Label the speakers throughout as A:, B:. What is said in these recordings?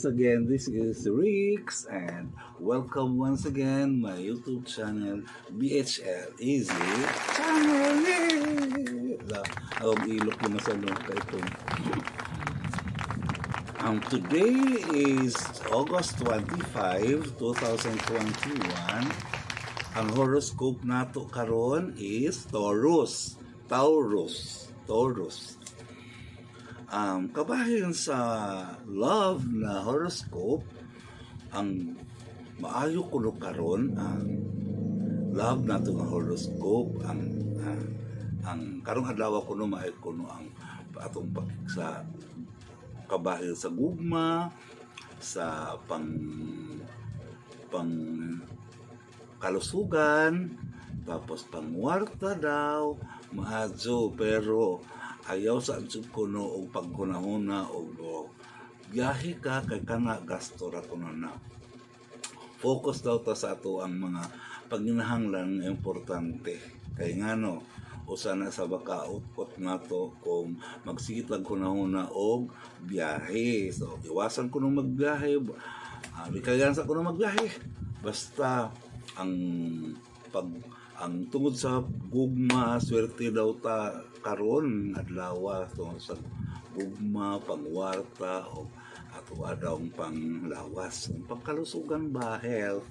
A: Once again, this is Rix and welcome once again my YouTube channel, BHL Easy Channel. Yay! La, ang ilok naman sa loob itong. Today is August 25, 2021. Ang horoscope nato karon is Taurus. Taurus. Taurus. Kabahin sa love na horoscope, ang maayo kuno karon ang love nato nga horoscope, ang karong adlaw kuno maayo kuno ang atong pag sa kabahin sa gugma, sa pang pang kalusugan, tapos pangwarta daw maadyo, pero ayaw sa jud kuno og paghunahuna og oh, biyahe ka kay kana gasto ra kuno na. Focus daw ta sa ato ang mga panginahanglan nga importante, kay ngano usa na sa baka ut nato kung magsigit lang hunahuna og biyahe. So iwasan ko nung magbiyahe, bikayan sa kuno magbiyahe, basta ang pag ang tungod sa gugma, swerte daw ta karon adlaw tungod sa gugma, pangwarta o ato daw panglawas, ang pangkalusugan ba, health.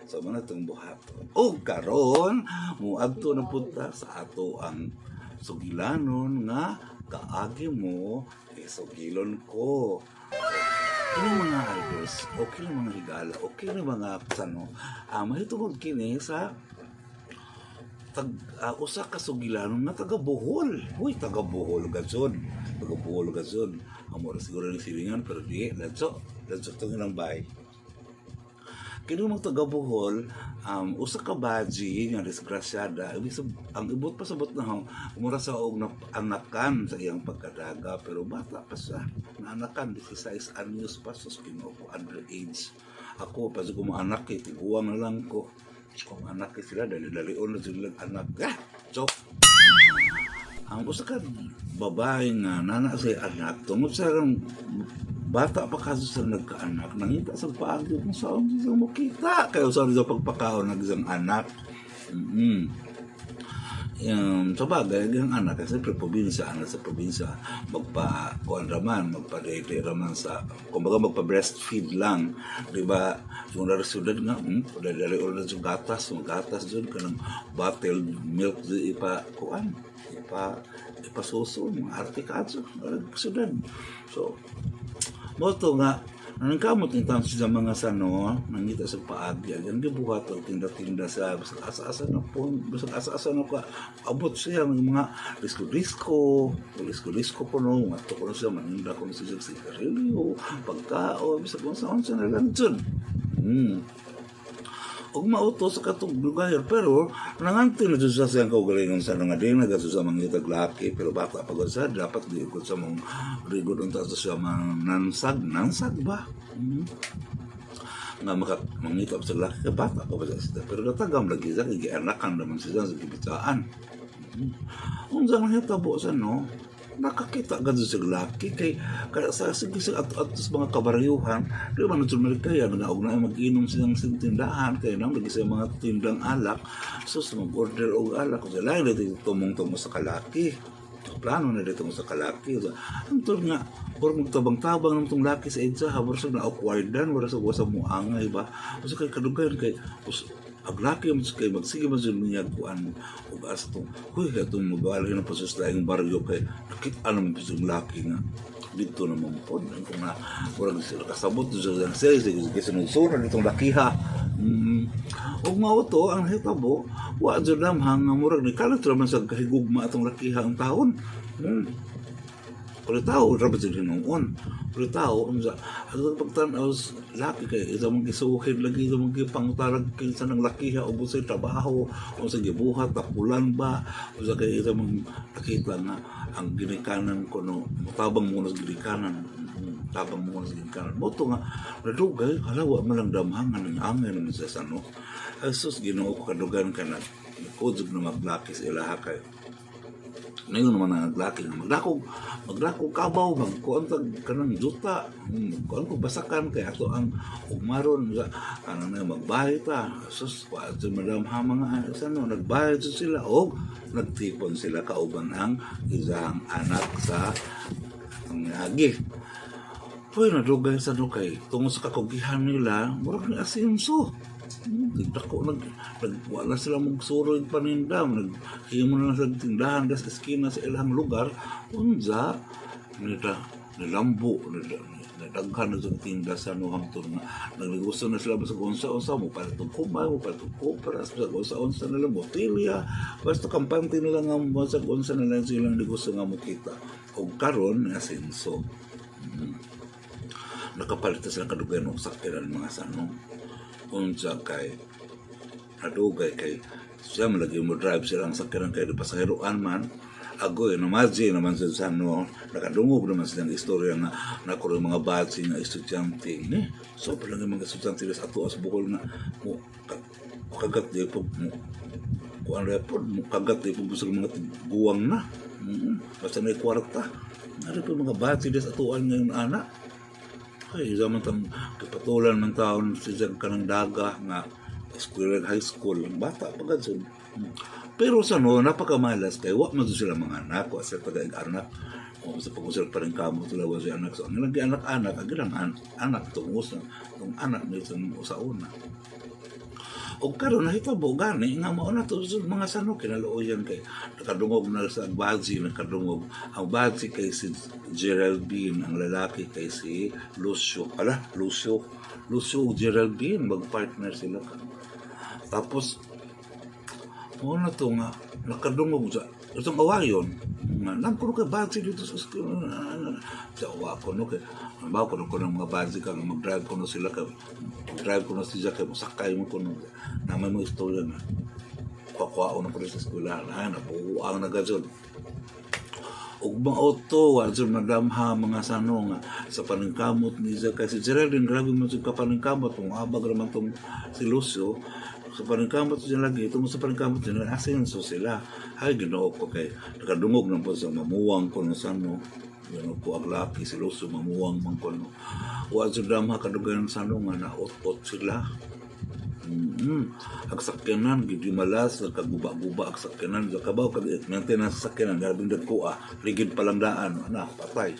A: So mao na itong buhaton. O karon muadto na punta sa ato ang sugilanon nga kaagi mo isugilon ko. Kini mga idols, okay na mga higala, okay na mga sano, mahitungod kini sa tag usa ka sugilanon nga taga Bohol. Uy, taga Bohol gazon. Taga Bohol gazon. Amo ra siguro ni silingan, pero di ladso. Ladso tong ilang bay. Kini mga taga Bohol, usa ka baji nga disgrasyada, ibig ang ibot pa sabot na ho, mura sa og anakan sa iyang pagkadaga, pero bata pa siya. Naanakan, 16 anyos pa, sus, Ginoo ko, underage. Ako, pa ko anak eh, tiguang na lang ko. Kung anak eh sila, dali-dalion na sila anak. Ah, joke. Ang usa ka babae nga nana sa anak, tungod sa bata pa kaso sa nagkaanak, nangita sa paagi kung saan siya makita kaya sa sa pagpakaon ng isang anak. Sa bagay, ang anak kasi probinsya, anak sa probinsya, magpa kuan raman, magpa raman sa, kumbaga magpa breastfeed lang, di ba? Yung nara syudad nga, dali ulit sa gatas, mga gatas dun, kanang bottled milk di ipa, kuan, ipa, ipasuso, mga arte ka syudad. So, mo to nga nang kamot ni taon sa mga sano nangita sa paagi ang gibuhat og tinda-tinda sa bisag asa-asa na po, bisag asa-asa na ka abot siya ng mga disko-disko, disko-disko ko no, ngadto ko siya maninda ko siya sa sigarilyo, pagkaon, bisag kung saan sa lang dun. Ug mauto sa katong lugar, pero nanganti na jud sa siyang kaugalingon sa nga di na sa mangitag laki, pero bata pa gud sa dapat di gud sa mong rigod unta sa siya nansag nansag ba. Nga maka mangita sa laki ka bata pa ba siya, pero natagam lagi sa gianakan naman siya sa gibitsaan. Unsa man hitabo sa no, nakakita gud sa laki kay kaya sa sige sa at sa mga kabaryuhan, di ba na kaya nagaog na mag-inom silang sa tindahan kay nang lagi sa mga tindang alak. So sa mag-order og alak kung sila dito tumong-tumo sa kalaki, plano na dito sa kalaki. So, ang tol nga or magtabang-tabang ng tong laki sa EDSA habang sa na awkwardan wala sa wasa mo angay ba. So kay kadugayan kay ang laki mo kay magsige man jud niya kuan ug asa tong huy atong mobali na pa sa laing baryo kay nakita naman pa sa laki nga dito naman po kung na murag sila kasabot sa sige sige sige sunod-sunod itong lakiha. Ug mao to ang hitabo, wa jud damhang nga murag ni kalit ra man sa kahigugma atong lakiha ang taon. Pero tao, ra ba sila hinuon? Pero tao, unsa, ang pagtan-aw sa laki kay isa mong gisuhid lagi, isa mong gipangutarag kinsa ng lakiha o sa trabaho, o sa gibuhat, tapulan ba, o sa kay isa mong nakita nga ang ginikanan ko no, tabang mo na sa ginikanan, tabang mo na sa ginikanan. Mo to nga, nadugay, hala, wa man lang damhangan ng angay naman sa sano. Ay sus, Ginoo ko, kadugan ka na, kudog na maglaki sa ilaha kay Ngayon naman ang laki nga magdakog magdakog kabaw, magkuan tag kanang juta, kuan ko basakan kay ato ang ugmaron sa ano na magbayad ta. Sus, wa sa madam ha mga sa no nagbayad sila og nagtipon sila kauban ang isang anak sa ang agi. Puy, nadugay sa dugay. Tungod sa kakugihan nila, murag ni asenso. Dako nag nag wala sila magsuroy paninda, naghimo na lang sa tindahan das eskina sa ilang lugar. Unsa nila nilambo, nidaghan na sa tinda sa no hangtod nga nagnegosyo na sila basta unsa-unsa mo palit og kumay, mo palit og kopras, basta unsa-unsa na lang botilya, basta kampante nila nga basta unsa na lang silang negosyo nga mokita. Og karon ni asenso. Nakapalit na sila kadugayan og sakyanan, mga sano. Unsa kay nadugay kay siya man lagi mo drive sila ang sakyanan kay di pasaheroan man. Agoy namaji naman sa sano, nakadungog naman silang istorya nga nakuro mga batsi nga estudyante ni so pa lang mga estudyante sa ato sa Bohol nga mo kagat di po mo kuan ra po mo kagat di po sa mga guwang na basta may kwarta. Ano po mga batsi sa atuan ngayon ana. Ay, zaman tang kipatulan man taon si Jan kanang daga nga eskwela, high school, ang bata pa gad. Pero sa no, napakamalas kay wa man sila mga anak, wa sila taga anak. O sa pag-usal pa rin kamo sila wa siya anak. So ang ilang anak-anak, ang ilang anak tungos na tong anak ni sa una. Og karon nahitabo gani nga mao na to sa mga sano kinaluoyan kay nakadungog na sa bazi, nakadungog ang bazi kay si Geraldine, ang lalaki kay si Lucio. Ala, Lucio, Lucio ug Geraldine magpartner sila. Tapos mao na to nga nakadungog sa itong awayon nga nang kuno kay bazi dito sa school sa awa ko no kay ba ko ko ng mga bazi ka nga mag-drive ko no sila kay mag-drive ko no siya kay mosakay mo kuno naman mo istorya nga kuha na ko sa eskwela na nabuang na gazon ug mao to wa jud madamha, mga sano, nga sa paningkamot ni siya kay si Geraldine, grabe man jud ka paningkamot kung abag raman tong si Lucio sa paningkamot siya lagi tungod sa paningkamot siya asenso sila. Ay, Ginoo ko, kay nakadungog na po sa mamuwang ko no sano. Ginoo ko, ang laki si Lucio mamuwang man ko no. Wa jud damha kadugayan sano nga naot-ot sila. Ang sakyanan gidimalas, nagkaguba-guba ang sakyanan. Sa kabaw kag maintenance sa sakyanan, grabe dagko ah, ligid pa lang daan ana patay.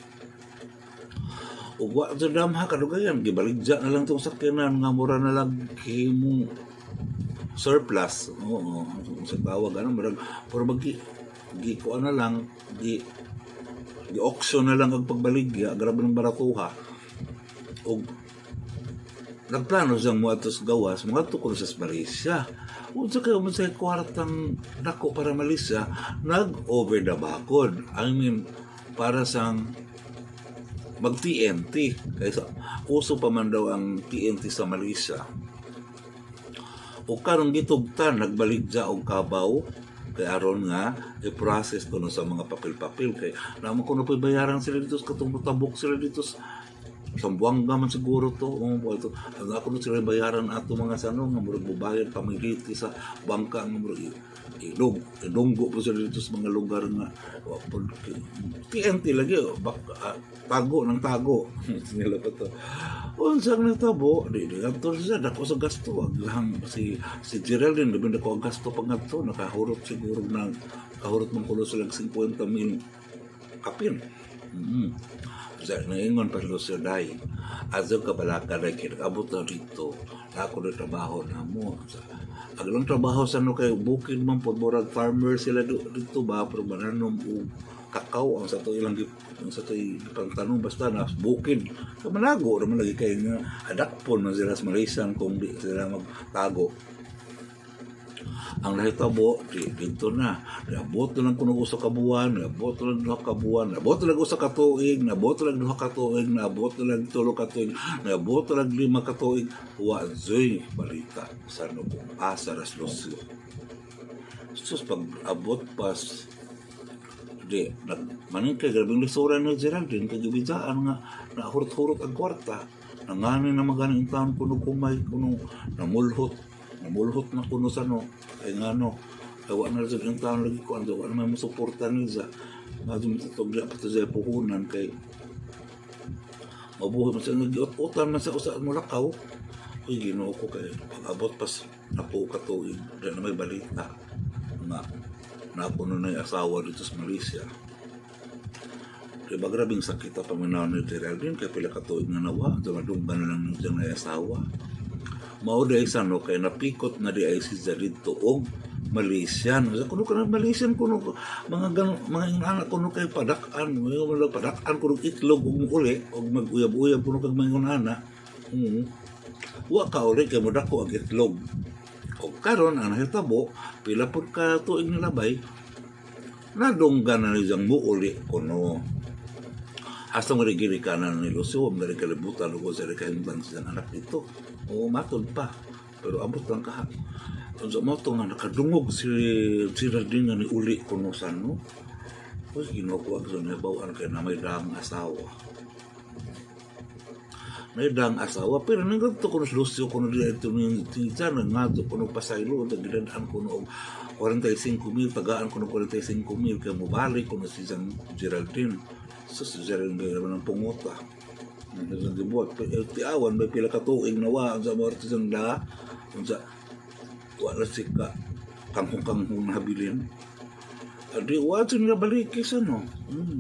A: Ug wa jud damha kadugayan gibaligya na lang tong sakyanan nga mura na lang himong surplus. Oo, sa tawag ano, murag puro bagi gi kuan na lang, gi gi auction na lang ang pagbaligya, grabe ng baratuha. Ug nagplano siyang moadto sa gawas, moadto kuno sa Malaysia. Unsa kayo man sa kwartang dako para Malaysia, nag-over the bakod. I mean, para sang mag TNT. Kaysa uso pa man daw ang TNT sa Malaysia. O karon gitugtan nagbaligya og kabaw kay aron nga i-process kuno sa mga papel-papel kay naman kuno po'y bayaran sila dito sa katong tabok sila dito sa Zamboanga man siguro to. Oo, ito. Ang ako no sila bayaran ato mga sano nga murag bubayad pamiliti sa bangka nga murag ilog ilonggo po sila dito sa mga lugar nga wa po TNT lagi oh, bak, tago ng tago nila pa to. Unsang natabo di di adto siya dako sa gasto ang si si Geraldine, labi dako ang gasto pag ngadto nakahurot siguro ng kahurot man kuno sila 50 mil kapin. Sa naingon pa sila day, adto ka balaka day kay nag-abot na dito, na ako na trabaho na mo. Sa, ang ilang trabaho sa no kay bukid man pod, murag farmer sila dito ba, pero mananom og kakao ang sa to ilang ang sa to pantanong, basta na bukid. Sa manago raman lagi kay nga adakpon man sila sa Malaysian kung di sila magtago. Ang nahitabo di dito na niabot na lang kuno usa ka buwan, niabot na lang duha ka buwan, niabot na lang usa ka tuig, niabot na lang duha ka tuig, niabot na lang tulo ka tuig, niabot na lang 5 ka tuig, wa joy balita sa no kung asa ras Lucio. Sus, pag abot pas di nag manin kay grabeng lisura ni Geraldine kay gibidaan nga nahurot-hurot ang kwarta, nangani na magani ang taon kuno kumay kuno namulhot namulhot na kuno sa no kay ngano Kay wa na sa taon lagi ko, wa na may mosuporta niya. Madto mo pa to sa puhunan kay mabuhi man sa nagiot-utan man sa usa mo lakaw. Uy, Ginoo ko, kay pag-abot pas napo ka tuig, di na may balita nga napuno na yung asawa dito sa Malaysia. Diba grabing sakit ang paminaw ni Geraldine kay pila ka tuig na nawa, dumadunggan na lang niyang na asawa. Mao diay sa no kay napikot na di ay si Jared og Malaysian. Sa kuno ka na Malaysian kuno mga ganon, mga anak kuno kay padak-an, mga mga padak-an kuno itlog ug uli og mag-uyab-uyab kuno kag mga anak. Wa ka uli kay modako ang itlog. Og karon ang nahitabo, pila pud ka tuig nilabay, nadunggan na niyang muuli kuno. Hasta mo gili ka na ni Lucio, mo rin kalibutan o sa kahimtang sa anak dito. O matod pa. Pero abot lang ka. Unsa mo to nga nakadungog si Geraldine nga ni uli kuno sa no. Uy, Ginoo ko, ang nahibaw-an kay na may daang asawa. May daang asawa, pero nang ganito kuno si Lucio kuno di ito ni Tijan, nga kuno pasaylo, tagidaan kuno og 45 mil, tagaan kuno 45 mil, kaya mubalik kuno si Geraldine. So si Geraldine gaya ng punguta. Nang gibuhat, pero tiawan, may pila ka tuig na wa, sa mga siyang da, unsa, wala si ka, kangkong-kangkong na habilin. Adi, wa nila balik sa no.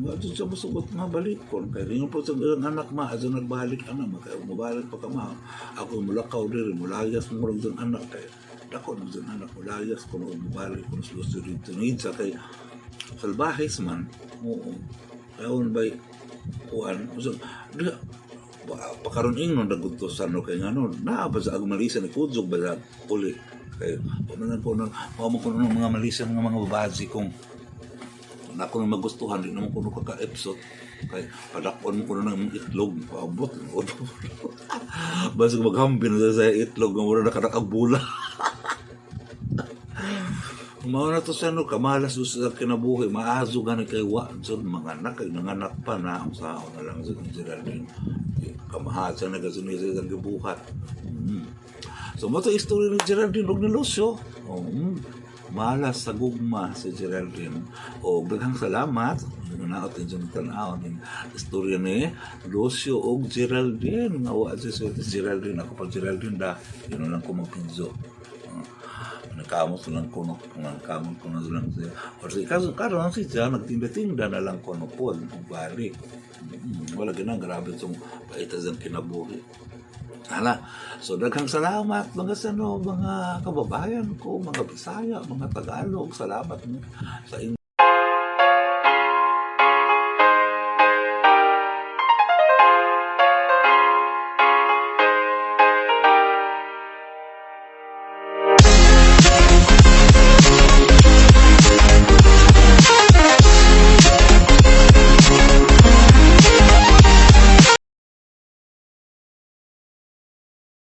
A: Wa sa musugot nga balikon. Kay ringon po sa ilang anak ma, asa nagbalik ana ma kay mubalik pa ka ma. Ako mulakaw diri, mulayas mo lang anak kay dako nang sa anak mulayas ko mubalik ko sa Lucio dito sa kay salbahis man. Oo. Kaon bay kuan so, di, pakaron ingnon dagud to sa no kay ngano naa ba sa ag Malaysia ni kudzog ba sa uli kay man ko nang mao mo kuno mga Malaysia mga babae kung na ako nang magustuhan, di naman kuno ka ka-episode kay padakon mo kuno ng itlog paabot basta maghambin sa itlog nga mura nakadak bula. Mao na to sa no kamalas sa kinabuhi, maazo gani kay wa jud mga anak kay nanganak pa na ang sao na lang sa Geraldine kamahal sa nagasunod sa isang gibuhat. So mo to istorya ni Geraldine ug ni Lucio. Oh. Malas sa gugma si Geraldine. O daghang salamat. Naot inyong tan-aw ning istorya ni Lucio ug Geraldine. Nga wa si Geraldine, ako pa Geraldine da. Yun lang ko magpinzo. Nagkamot lang ko, nagkamot ko na lang siya. O sige, kaso karon siya nagtinda-tinda na lang ko no po, balik. Wala ginang grabe itong paitas ang kinabuhi. Hala. So daghang salamat mga sano, mga kababayan ko, mga Bisaya, mga Tagalog. Salamat sa inyo.